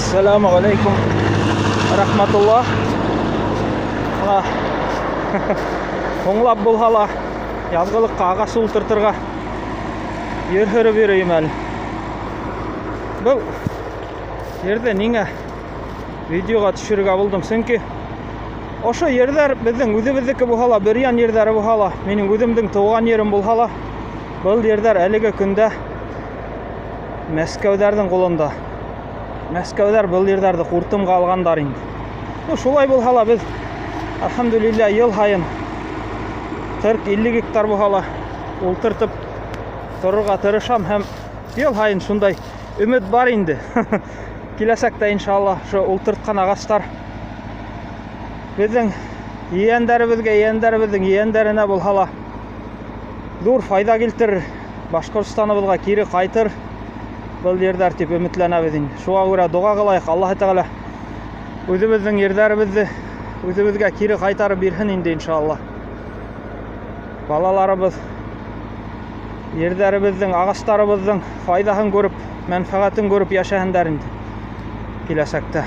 Ассаламу алейкум рахматуллах. Мына һуңлап булһа ла яҙғылыҡҡа ағас ултыртырға ер һөрөп йөрөйөм әле. Был ерҙе ниңә видеоға төшөрөргә булдым? Сөнки ошо ерҙәр беҙҙең үҙебеҙҙеке булһа ла, Бөрйән ерҙәре булһа ла, минең үҙемдең тыуған ерем булһа ла, был ерҙәр әлеге көндә Мәскәүҙәрҙең ҡулында. Мәскәүҙәр был ерҙәрҙе ҡуртымға алғандар инде. Ну, шулай булһа ла беҙ, әлхәмдүлилләһ, йыл һайын 40-50 гектар булһа ла ултыртып торорға тырышам һәм йыл һайын шундай өмөт бар инде. Киләсәктә иншалла ошо ултыртҡан ағастар беҙҙең ейәндәребеҙгә, ейәндәребеҙҙең ейәндәренә булһа ла ҙур файҙа килтерер, Башҡортостаныбыҙға кире ҡайтыр был ерҙәр тип өмөтләнәбеҙ инде. Шуға күрә доға ҡылайыҡ, Аллаһ Тәғәлә үҙебеҙҙең ерҙәребеҙҙе үҙебеҙгә кире ҡайтарып бирһен инде иншалла. Балаларыбыҙ ерҙәребеҙҙең, ағастарыбыҙҙың файҙаһын күреп, мәнфәғәтен күреп йәшәһендәр инде киләсәктә.